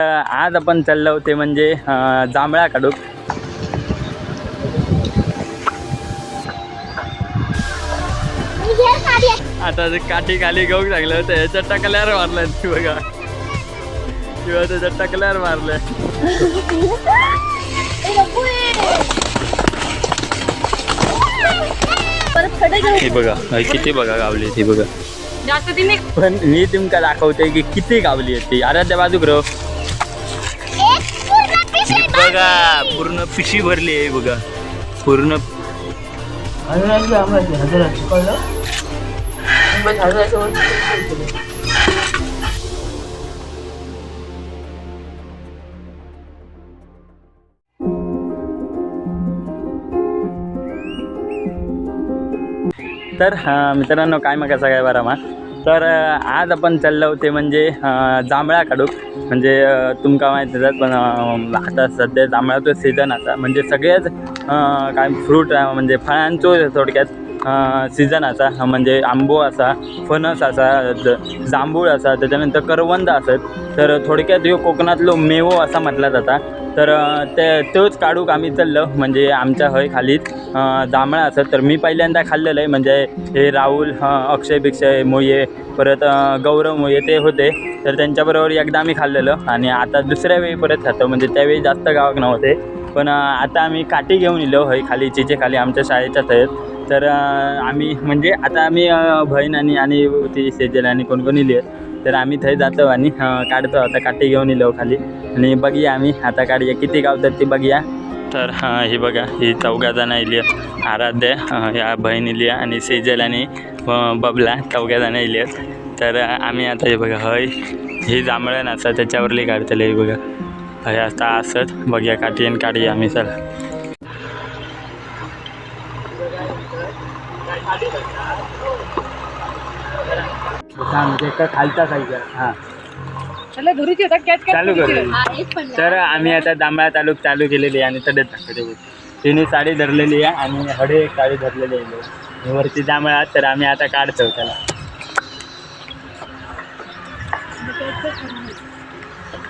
आज आपण चाललो ते म्हणजे जांभळा काढू. आता ते काठी खाली घेऊन लागलं तर याच्या टकल्यावर मारलं ती बघा, किंवा त्याच्या टकल्यावर मारलं. हे बघा हे किती बघा गावली ती बघा. जास्त तिने पण मी तुमका दाखवते की किती गावली आहे ती. आराध्या बाजूक रो बघा, पूर्ण पिशी भरली आहे बघा पूर्ण. तर मित्रांनो काय मग कसं काय बरं मा. तर आज आपण चाललो ते म्हणजे जांभळा काढू. म्हणजे तुमका माहीत असत पण आता सध्या जांभळाचो सीझन असा, म्हणजे सगळेच काय फ्रूट म्हणजे फळांचो थोडक्यात सीझन असा. म्हणजे आंबो असा, फणस असा, जांभूळ असा, त्याच्यानंतर करवंद असत. तर थोडक्यात ह्यो कोकणातलो मेवो असा म्हटला जाता. तर ते तोच काढूक आम्ही चाललो. म्हणजे आमच्या हय खालीच जांभळा असत. तर मी पहिल्यांदा खाल्लेलं आहे. म्हणजे हे राहुल, अक्षय बिक्षय मोये, परत गौरव मोये ते होते. तर त्यांच्याबरोबर एकदा आम्ही खाल्लेलं आणि आता दुसऱ्या वेळी परत खातो. म्हणजे त्यावेळी जास्त गावाक नव्हते, पण आता आम्ही काठी घेऊन इलो हय खाली चिचे खाली आमच्या शाळेच्या थंय. तर आम्ही म्हणजे आता आम्ही बहीण आणि आणि ती सेजल आणि कोण कोण इली आहेत. तर आम्ही थंय जातो आणि काढतो. आता काठी घेऊन इलो खाली आणि बघूया आम्ही आता काढूया किती गावतात ती बघूया. तर ही बघा ही चौघा जण इली आहेत. आराध्या, ह्या बहीण इली आहे आणि सेजल आणि बबला चौघा जण इली आहेत. तर आम्ही आता हे बघा हय ही जांभळं नाचा त्याच्यावरली काढतले. हे बघा हय आता असत बघूया काठी आणि काढूया आम्ही. चला खालचा साईज. हां त्याला धरूची होता कॅच कॅच चालू करू. तर आम्ही आता जांभळा तालुक चालू केलेली आहे आणि तडेत दाखवते. तिने साडी धरलेली आहे आणि हडे एक साडी धरलेली आहे. वरती जांभळा. तर आम्ही आता काढतो त्याला.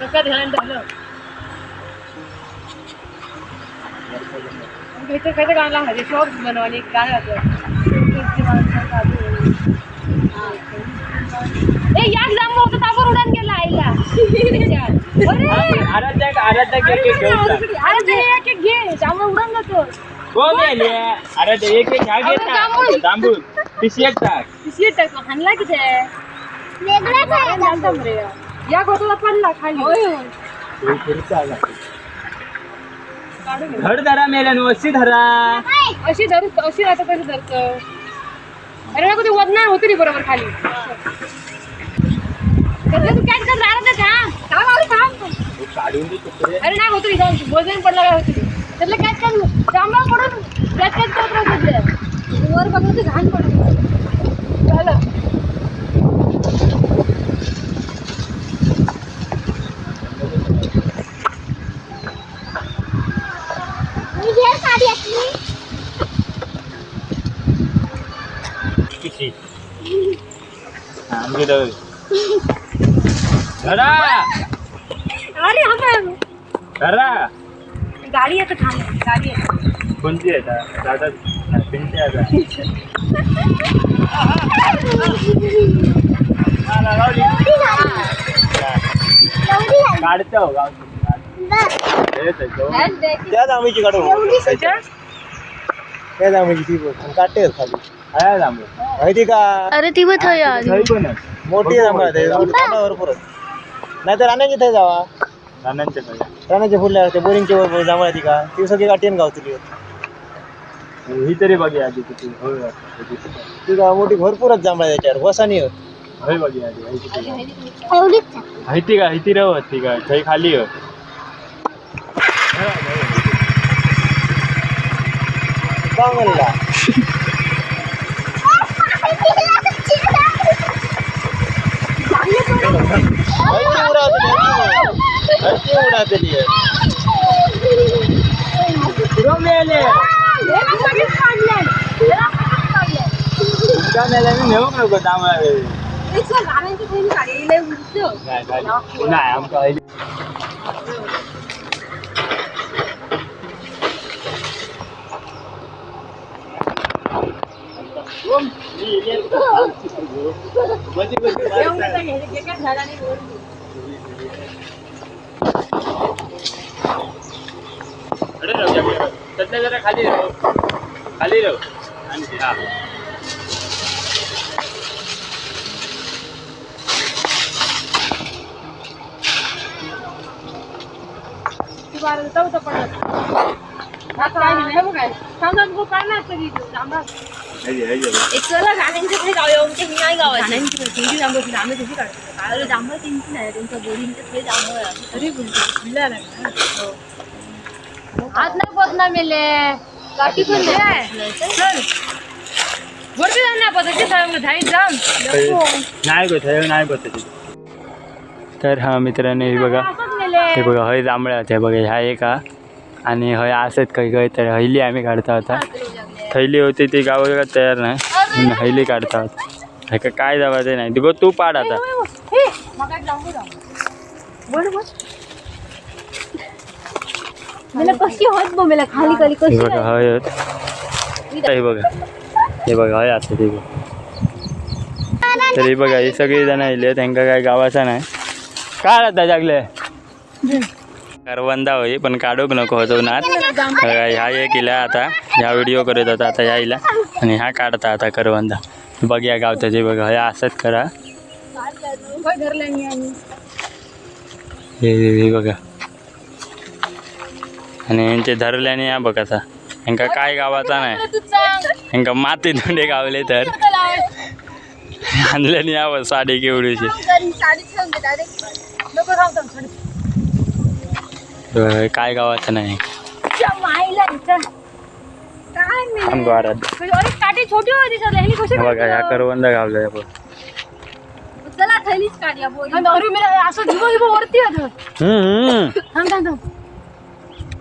कसं ध्यान धरलं खायचं खायचं गाणं लावणार शॉर्ट्स बनव आणि एक गाणं लावतो. ए याक जांभूळ होता ताबर उडान गेला आईला. अरे आराध्या आराध्या एक एक घेऊन जा. अरे एक एक घे, जांभूळ उडान जातो. हो मेली. आराध्या एक एक ह्या घे अरे, जांभूळ. जांभूळ पिशी एक टाक. पिशवी टाक हाणला किती या गोताला पडला खाली. काढून घे. धड धरा मेल्यान अशी धरा. अशी धरू, अशी राहतो कशी धरतो. अरे नको ते वजनार होती रे बरोबर खाली. कसं तू कॅच कर राहत थांब थांब अरे थांब. काढून दे तुकडे. अरे नाही होत रे जाऊन वजन पडला काय होती त्यातलं कॅच कर जांभळा पडून कॅच कॅच करत राहतो ते वर बघून ते घाण पडून झालं. पिशी हा, आमची धर. धरा अरे हा धरा. गाडी येते थांब गाडी येते. कोणती आहे आता? दादा पिंटी आहे आता. काढतो गाव. त्या जांभळीची काढू, त्या जांभळीची ती बघ आणि काटे आहेत खाली. माहिती का? अरे ती बघ थंय आली. मोठी जांभळ आहे, जांभळं भरपूर आहेत. नाहीतर रानाची थंय जावा, रानाच्या फुले ते बोरिंगच्या वर जांभळ आहे ती का ती सगळी काटेन गावतली. ही तरी बघी आधी किती होय वाटतं. ती का मोठी भरपूरच जांभळ आहे त्याच्यावर वसानी आहेत. होय बघी आधी हाय किती. हायती का हायती रव ती का थंय खाली हो. का म्हणला हलकी उडातली, हलकी उडातली आहे. तुमच्या मेल्याने नेऊ नको जांभळा. गाड्यांची थैली काढली, लय उंच. नाही नाही आमका अरे जरा खाली राहू, खाली राहू. आणि हा चला गाण्यांच्या पुढे जाऊया, आमच्या ही नाही गावात. त्यांची जांभळ होती, आम्ही कशी काढतो? अरे जांभळ त्यांची नाही, त्यांच्या बोरिंगच्या पुढे जांभळ आहे. अरे बोलते खुल्या लागला हात नाही पोत ना मेले काठी पण नाही. चल वरती जाऊन ना पद्धती धाईत जाऊन नाही गो, थंय नाही गो त्याची. तर हा मित्रांनो, हे बघा, हे बघा, हय जांभळ्या होत्या बघा, ह्या एका आणि हय असत काही काही. तर हैली आम्ही काढता होता, थैली होती ती गावाला तयार नाही म्हणून हैली काढता होता. हे काय जावा ते नाही गो, तू पाड आता. मला कशी होत बघ, मला खाली खाली हे कशी बघा हय होत. हे बघा, हे बघा, हय असत ते बघ. तर हे बघा, हे सगळी जण येले, त्यांका काय गावाचा नाही. काय आता जागले करवंदा होई पण काढूक नको होतो नात. ह्या एक इला आता ह्या व्हिडिओ करत होता, आता ह्या इला आणि ह्या काढता आता करवंदा. बघूया गावताचे बघा, ह्या असत करा. हे हे बघा, आणि यांचे धरल्याने या बघा आता ह्यांका काय गावाचा नाही, ह्यांका माती धुंडे गावले तर आणल्याने या साडी केवढीची. काय गावाचं नाही. छोटी होती. बघा ह्या करवंदा गावल्या बघ. चला थैलीच काढूया. अरे मेरा असं झिबो झिबो वरती होतं. थांब थांब थांब.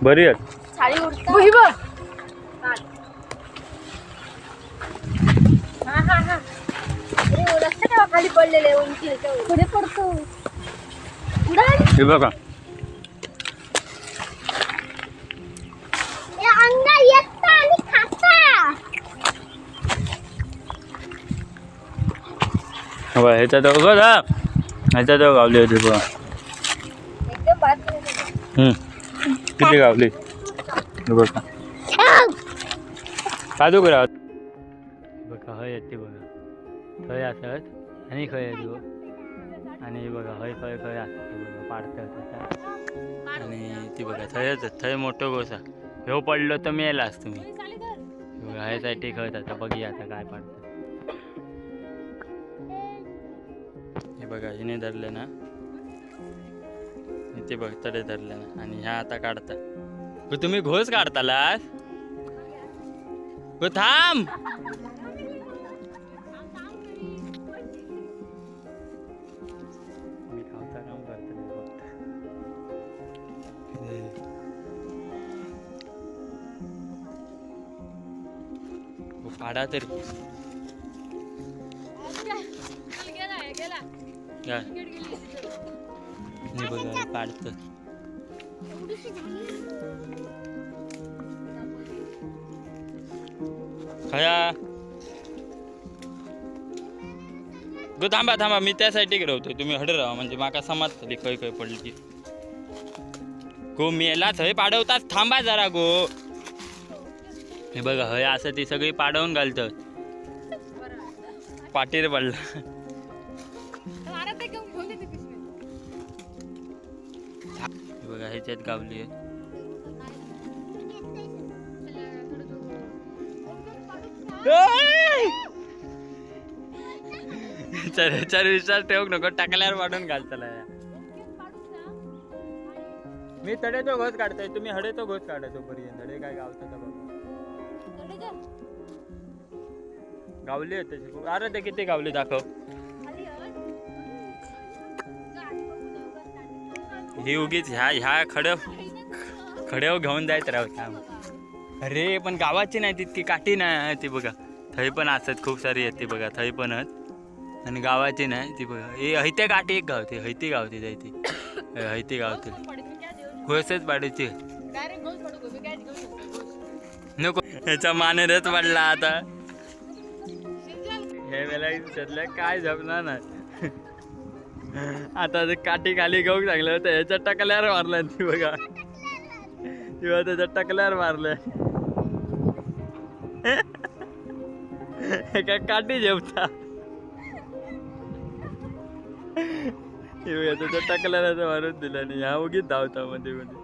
बरी आहे. साडी उडता. हा हा हा. अरे लक्षात ठेवा, खाली पडलेले उंची ह्याच्यावर. पुढे पडतो. उडाली. हे बघा. अंगा येता आणि खाता. बघा ह्याच्यात बघा, ह्याच्यात गावली होती बघा. एकदम बात. किती गावली हे बघा. काजू करा बघा, हय येते बघा, थंय असत आणि खंय येते बघ. आणि बघा हय खंय खंय असत ते बघा पाडतात आता. आणि ती बघा थंयच थंय मोठो गोसा ह्यो पडलो तर मेलास तुम्ही. बघा ह्यासाठी खत आता बघूया आता काय पाडतं. हे बघा हिने धरले ना, ते बघ तडे धरले ना. आणि ह्या आता काढता गो, तुम्ही घोस काढतालास गो. थांब, मी खावता काम करतो फक्त. पाडा तरी काय बघा पाडतं. खया गो, थांबा थांबा, मी त्यासाठी राहतोय, तुम्ही हड राहा म्हणजे माका समजतली खय खय पडली की. गो मेला थंय पाडवताच, थांबा जरा गो. हे बघा हय असं ती सगळी पाडवून घालतात. पाटीर पडला. हे बघा ह्याच्यात गावली आहे. चल चल, विश्वास ठेवू नको, टाकल्यावर वाढून घालतला. मी तडे तो घोस काढतोय, तुम्ही हडे तो घोस काढतो पर्यंत. हडे काय गावतं बघा, गावली होते. अरे ते किती गावली दाखव. ही उगीच ह्या ह्या खडव खड्यावर घेऊन जायत राहू. अरे पण गावाची नाही तितकी काठी नाही ती बघा. थंय पण असत खूप सारी येते बघा, थंय पण आहेत आणि गावाची नाही ती बघा. ए हैते काठी एक गावते, हैती गावते जायती, हैती गावते घोसच पाडायची नको. ह्याच्या मानेरच पडला आता. हे वेळा त्यातल्या काय जमणार नाही. आता ते काठी खाली घेऊन सांगलं तर ह्याच्या टकल्यावर मारल्या ती बघा, किंवा त्याच्या टकल्यावर मारल्या. एका काठी जेवता हे बघा, त्याच्या टकल्याला मारून दिला आणि ह्या उगीच धावता मध्ये मध्ये.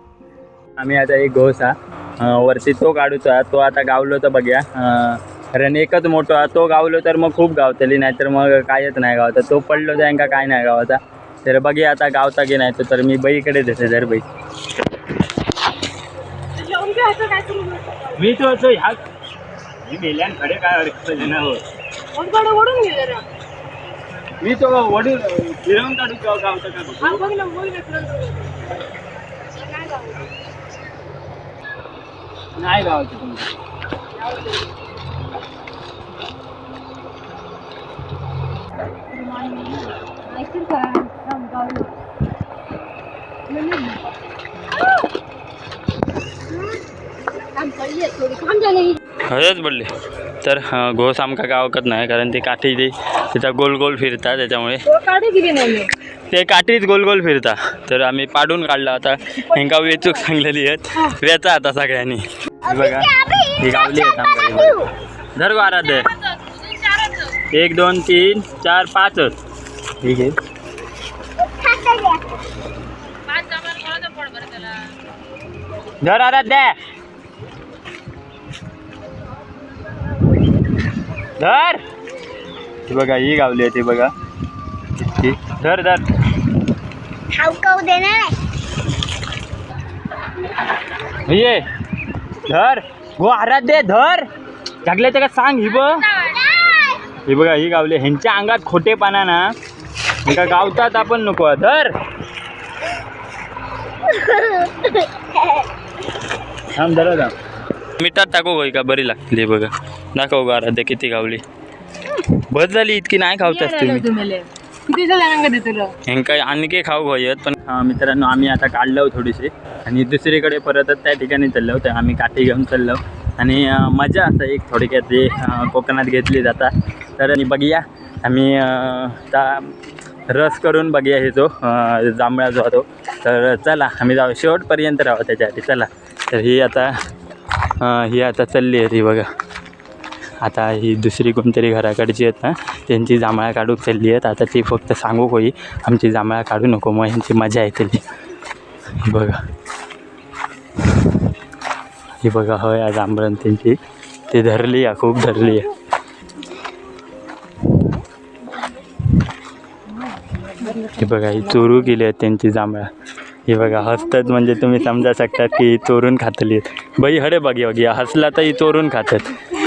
आम्ही आता एक घोस हा वरती तो काढूचा, तो आता गावलो तर बघूया. कारण एकच मोठो हा, तो गावलो तर मग खूप गावतली, नाहीतर मग कायच नाही गावता. तो पडलो तर यांका काय नाही गावता. तर बघूया आता गावता की नाही. तर मी बाईकडे देते जर बाई. मी तो असं ह्या मी मेल्यान खडे काय अडकलं ना हो. ओढून घे जरा. मी तो वडील फिरवून काढू का गावता का बघू? हा बघ ना, बघ ना, फिरवून बघ. नाही गावत. नाही गावाचं तुमचं. ऐकशील का? थांब, गावलो. थांब, पडली आहे थोडी. थांब झाली. खरंच पडले. तर घोस आमका गावकत नाही, कारण ते काठी ते त्याचा गोल गोल फिरता, त्याच्यामुळे काढू गेली नाही मी. ते काठीच गोल गोल फिरता. तर आम्ही पाडून काढला. आता हेंका वेचूक सांगलेली आहेत, वेचा आता सगळ्यांनी. हे बघा ही गावली आहेत आमका. धर गो आराध्य, 1 2 3 4 5. ठीक आहे. धर आराध्य, धर. ही बघा ही गावली आहे ती बघा इतकी. धर धर. खाऊ देणार. ये धर गो आराध्य धर. जगले तर का सांग. ही बघ, ही बघा ही गावली. ह्यांच्या अंगात खोटेपणा ना, ह्यांका गावतात आपण नको. धर थांब, धरा थांब. मिठात टाकू होय का बरी लागली. बघा दाखव गो आराध्य किती गावली. बस झाली, इतकी नाही खावतास तुम्ही. किती जणांना देतो तुला? ह्यांका आणखी खाऊ होयत पण. मित्रांनो आम्ही आता काढलो थोडीशी आणि दुसरीकडे परतच त्या ठिकाणी चाललो. तर आम्ही काठी घेऊन चाललो आणि मजा असं एक थोडक्यात जे कोकणात घेतली जातात. तर आणि बघूया आम्ही त्या रस करून बघूया हे जो जांभळा जो होतो. तर चला आम्ही जाऊ शेवटपर्यंत राहू त्याच्यासाठी. चला तर ही आता ही आता चालली आहे ती बघा. आता ही दुसरी कोणतरी घराकडची आहेत ना, त्यांची जांभळा काढूक चालली आहेत. आता ती फक्त सांगू होई आमची जांभळा काढू नको, मग ह्यांची मजा येते. ही बघा, ही बघा हय आज जांभळण त्यांची ते धरली आहे, खूप धरली आहे. हे बघा ही चोरू गेली आहेत त्यांची जांभळा. हे बघा हसतात म्हणजे तुम्ही समजा शकतात की ही चोरून खातली आहेत. बाई हडे बघ बघ हसला तर ही चोरून खातात.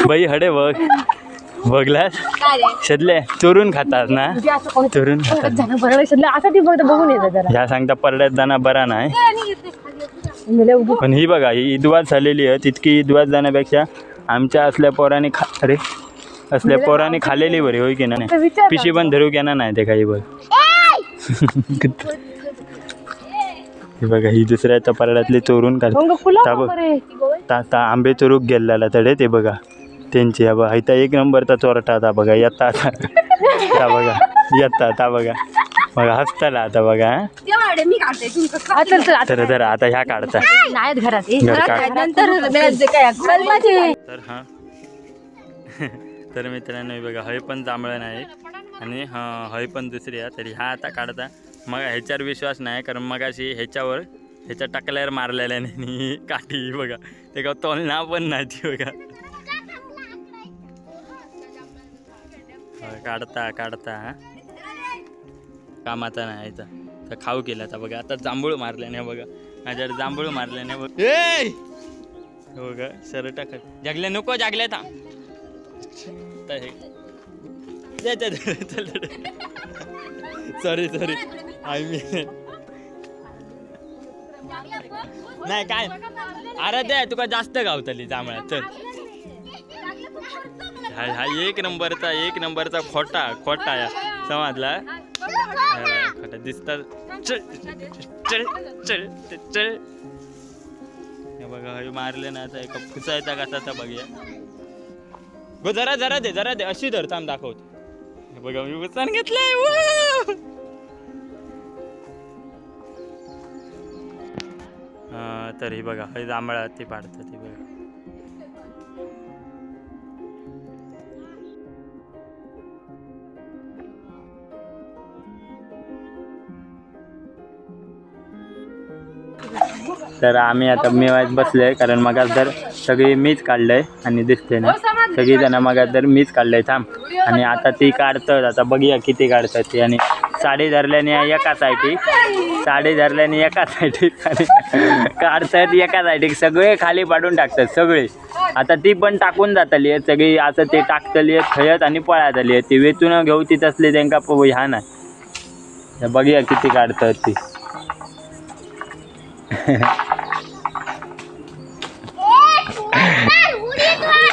बाई हडे बघ बघलास शोधले चोरून खातात ना, चोरून खातात. असं ती फक्त बघून येतं जरा. ह्या सांगता परड्यात जाणं बरा नाही. पण ही बघा ही इदवाद झालेली आहे. तितकी इदवाद जाण्यापेक्षा आमच्या असल्या पोराने खा अरे असल्या पोराने खाल्लेली बरी होय की नाही. पिशी पण धरू घेणार नाही ते काही बघ. हे बघा ही दुसऱ्याच्या परड्यातली चोरून काढतात. आंबे चोरूक गेलेला तडे ते बघा त्यांची. हा बघा इथं एक नंबरचा चोरटा आता बघा येता आता बघा येता आता बघा बघा हसताला आता बघा. तर तर आता ह्या काढता तर हा. तर मित्रांनो बघा हय पण जांभळं नाही आणि हय पण दुसरी आहे. तरी ह्या आता काढता मग ह्याच्यावर विश्वास नाही, कारण मगाशी ह्याच्यावर ह्याच्या टाकल्यावर मारलेल्या नाही काठी बघा ते का तोलना पण नाही ती बघा. काढता काढता कामाचा नाही तर खाऊ केला आता बघा. आता जांभूळ मारल्या नाही बघा, माझ्यावर जांभूळ मारल्या नाही बघ. ए बघा सरळ टाक जागल्या नको जागल्या थांब. हे सॉरी सॉरी I मी नाही काय. अरे ते तुका जास्त गावतली जांभळा. चल हा हा एक नंबरचा खोटा खोटा या समजला खोटा दिसतात. चल चल चल चल हे बघा हे मारले ना आता एका फुसायचा कसा तर बघूया. गो जरा जरा दे जरा दे अशी धर थांब दाखवतो. हे बघा मी उचलून घेतलंय वाव! तर ही बघा हे जांभळा ती पाडतात ती बघा. तर आम्ही आता मी वाईट बसले कारण मग तर सगळी मीच काढलंय आणि दिसते ना सगळी जण मग तर मीच काढलंय थांब. आणि आता ती काढतात, आता बघूया किती काढतात ती. आणि साडी धरल्याने एका साईडी, साडी धरल्याने एका साईडी आणि काढतात एका साईडी, सगळे खाली पाडून टाकतात सगळे. आता ती पण टाकून जातली आहे सगळी, असं ते टाकतली आहे थंयच आणि पळातली आहे ती वेचून घेऊ ती तसली त्यांका ह्या नाही. बघूया किती काढतात ती.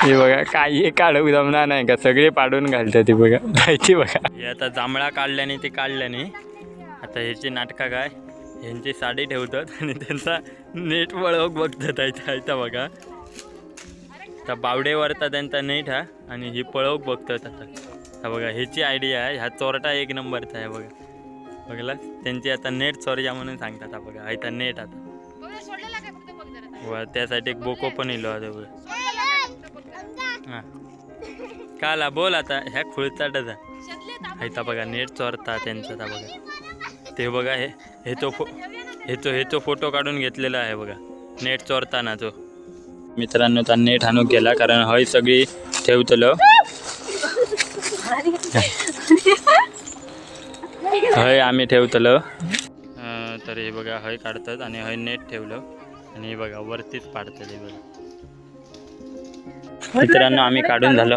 हे बघा काही काढू जमणार नाही का, सगळे पाडून घालतात ते बघा जायची बघा. हे आता जांभळा काढल्याने ते काढल्याने आता ह्याची नाटका काय, ह्यांची साडी ठेवतात आणि त्यांचा नेट वळवक बघतात. आयता आयता बघा आता बावडेवरता त्यांचा नेट हा आणि ही पळवक बघतात आता. हा बघा ह्याची आयडिया आहे, ह्या चोरटा एक नंबरचा आहे बघा. बघला त्यांची आता नेट चोरया म्हणून सांगतात. हा बघा आयता नेट आता व त्यासाठी एक बोको पण इलो आता बघा. हां काला बोल आता ह्या खुळचाटच आहे. बघा नेट चोरता त्यांचा आता बघा ते बघा. हे हे तो हे तो फोटो काढून घेतलेला आहे बघा नेट चोरताना तो. मित्रांनो त्या नेट हाणूक गेला कारण हय सगळी ठेवतलो हय आम्ही ठेवतलो. तर हे बघा हय काढतात आणि हय नेट ठेवलं आणि हे बघा वरतीच पाडतात हे बघा. मित्रांनो आम्ही काढून झालो.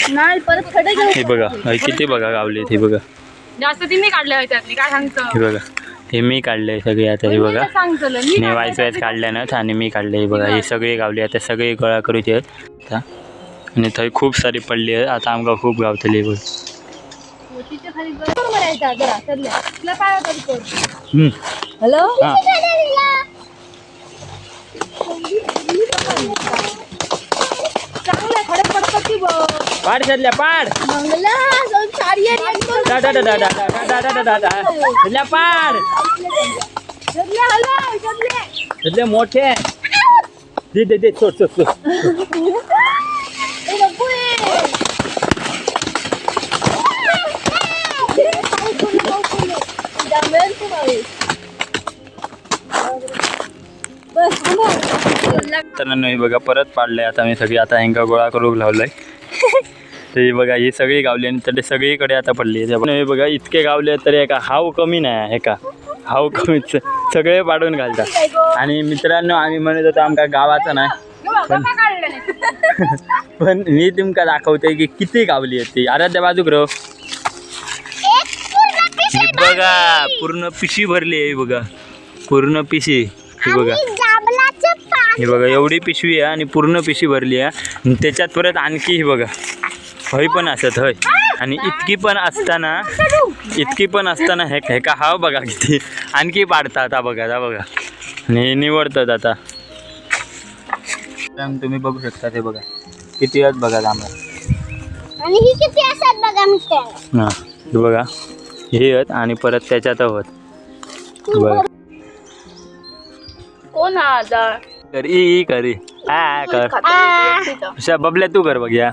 नाही परत खडे घेऊ. हे बघा हय किती बघा गावले हे बघा. जास्त तिने काढले त्यातली काय सांगतो. हे बघा हे मी काढले सगळे आता हे बघा. सांगतो मी मी वाईस वाईस काढले ना आणि मी काढले हे बघा. हे सगळे गावले आता सगळे गोळा करूचे आहेत आता. आणि थंय खूप सारी पडली आहे आता आमका खूप गावतली बघ. हॅलो हा चांगलं खडे पडतात की बघ. पाड सदल्या पाड मंगला साडी दा दा दा दा दा दा दा दा दा दा सदल्या पाड सदले मोठे दे दे दे सोड सोड सोड. तर नाही बघा परत पाडलंय आता मी सगळी. आता ह्यांका गोळा करूक लावलंय. तर हे बघा ही सगळी गावली आणि तर ते सगळीकडे आता पडली. हे बघा इतके गावले तरी एका हाव कमी नाही, एका हाव कमीच सगळे पाडून घालतात. आणि मित्रांनो आम्ही म्हणत होतो आमका गावाचा नाही पण पण मी तुमका दाखवते की किती गावली आहेत ती. आराध्या बाजूक रो बघा पूर्ण पिशी भरली आहे बघा, पूर्ण पिशी. हे बघा हे बघा एवढी पिशवी आहे आणि पूर्ण पिशवी भरली आहे. त्याच्यात परत आणखी ही बघा हय पण असत हय. आणि इतकी पण असताना, इतकी पण असताना हे हे का हाव बघा किती आणखी पाडतात आता बघा आता बघा. आणि हे निवडतात आता. तुम्ही बघू शकता ते बघा किती आहेत बघा जांभळं. आणि ही किती असतात बघा मित्रांनो. हां हे बघा हे आहेत आणि परत त्याच्यात होत बघा. कोण हा कर ई कर आ कर अशा बबल्या तू कर बघ या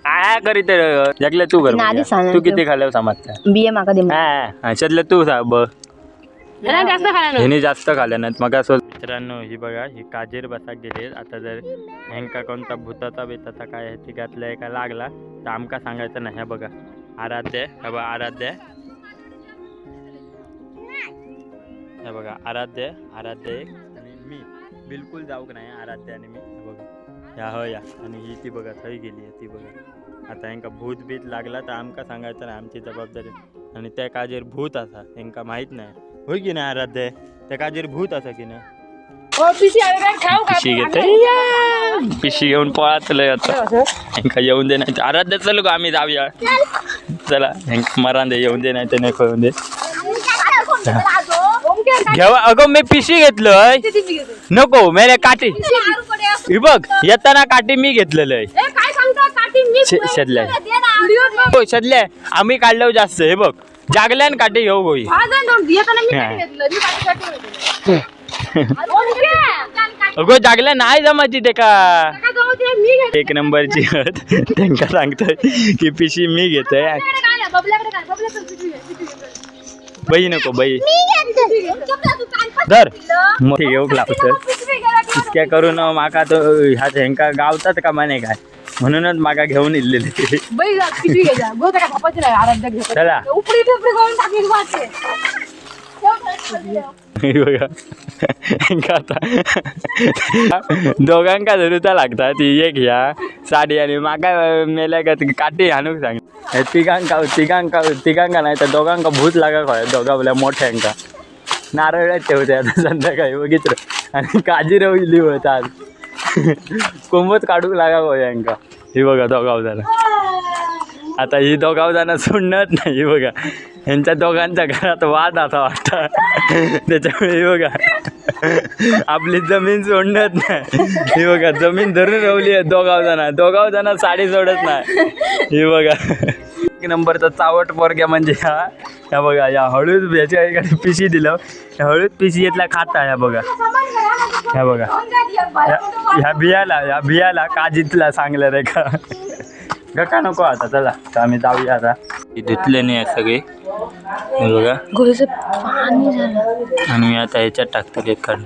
आ करी तर जगल्या तू कर बघ. तू किती खाल्यावर समजता बिये माका दे. हा शतल्या तू बघ जास्त खायला ह्याने जास्त खाल्ल्या नाहीत मग असं. मित्रांनो ही बघा ही काजेर बसाक गेली. आता जर ह्यांका कोणता भूताचा बेताचा काय आहे ती घातलाय का लागला तर आमका सांगायचं नाही. ह्या बघा आराध्य, ह्या बघा आराध्य, हे बघा आराध्य, आराध्य एक आणि मी बिलकुल जाऊक नाही आराध्य आणि मी. हे बघा ह्या हो या आणि ही ती बघा थंय गेली आहे ती बघा. आता ह्यांका भूत बीत लागला तर आमका सांगायचं नाही, आमची जबाबदारी. आणि त्या काजेर भूत असा ह्यांका माहीत नाही होय की नाही आराध्य? त्या काजेर भूत असा की नाही? पिशी घेते पिशी घेऊन पळातलंय आता. ह्यांका येऊन दे नाही आराध्य, चल गो आम्ही जाऊया. चला ह्यांका मरान दे, येऊन दे नाही ते नाही येऊन दे. घेवा अगं मी पिशी घेतलंय नको मेरे काठी. ही बघ येताना काठी मी घेतलेलं आहे. काय सांगता काठी मी शेतल्या व्हिडिओ हो, शदले आम्ही काढलं जास्त. हे बघ जागल्यान काटे घेऊ गोई. अगो जागल्या नाही जमाची ते का एक नंबरची. त्यांका सांगतोय की पिशी मी घेतोय. बाई नको बाई धर मग घेऊक लावतोय इतक्या करून माका तो ह्या हेंका गावतात का म्हणे काय म्हणूनच माका घेऊन इल्लेले. चला हे बघा हेंका आता दोघांका धरुचा लागता ती एक ह्या साडी आणि माका मेल्या का ती काठी हाणूक सांग. हे तिघांका तिघांका तिघांका नाही तर दोघांका भूत लागा खय दोघा बोल्या मोठ्यांका नारळच ठेवते आता संध्याकाळी बघितलं आणि काजी रवली होता आज कोंबत काढूक लागा खय यांका. ही बघा दोघाव झाला आता ही दोघाव जाणं सोडणार नाही. ही बघा यांच्या दोघांच्या घरात वाद आता वाटता त्याच्यामुळे ही बघा आपली जमीन सोडणार नाही. ही बघा जमीन धरून रवली आहे दोघाव जण दोघाव जण साडी सोडत नाही. ही बघा एक नंबरचा चावट पोरग्या म्हणजे हा ह्या बघा या हळूद याच्या इकडे पिशी दिलं ह्या हळूद पिशी घेतला खाता. ह्या बघा ह्या बघा ह्या ह्या बियाला काजीतला सांगलं रे का गका नको आता. चला तर आम्ही जाऊया आता. धुतले नाही सगळे हे बघा पाणी झालं. आणि मी आता ह्याच्यात टाकतो एक काढून.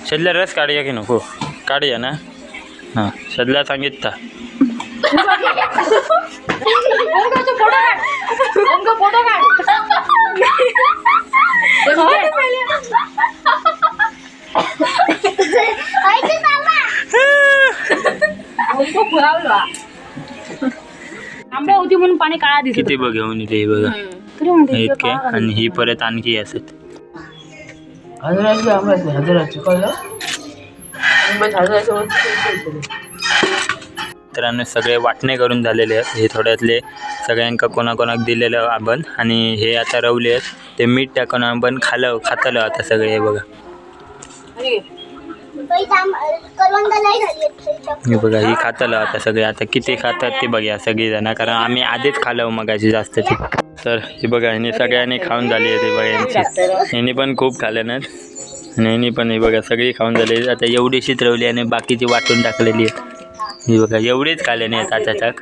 शदल्या रस काढूया की नको? काढूया ना. हां शदल्या सांगितला. फोटो काढ. आंबा होती म्हणून पाणी काळा दिसत. किती बघ घेऊन येते हे बघा तरी म्हणते इतके आणि ही परत आणखी असत. हजाराची आंबा हजाराची कळलं हजाराच्या. मित्रांनो सगळे वाटणे करून झालेले आहेत. हे थोड्यातले सगळ्यांका कोणाकोणाक दिलेलं आपण आणि हे आता रवले आहेत ते मीठ टाकून आपण खालं खातलं आता सगळे. हे बघा हे बघा ही खातलं आता सगळे. आता किती खातात ते बघूया सगळी जण कारण आम्ही आधीच खालं मगाशी जास्त ते. तर हे बघा ह्यांनी सगळ्यांनी खाऊन झाली आहे ते बघा यांची ह्यांनी पण खूप खाल्ले ना आणि ह्यांनी पण. हे बघा सगळी खाऊन झाली आता एवढीशीच रवली आणि बाकीची वाटून टाकलेली आहे. हे बघा एवढीच खाल्ले नाही आता त्याच्यात.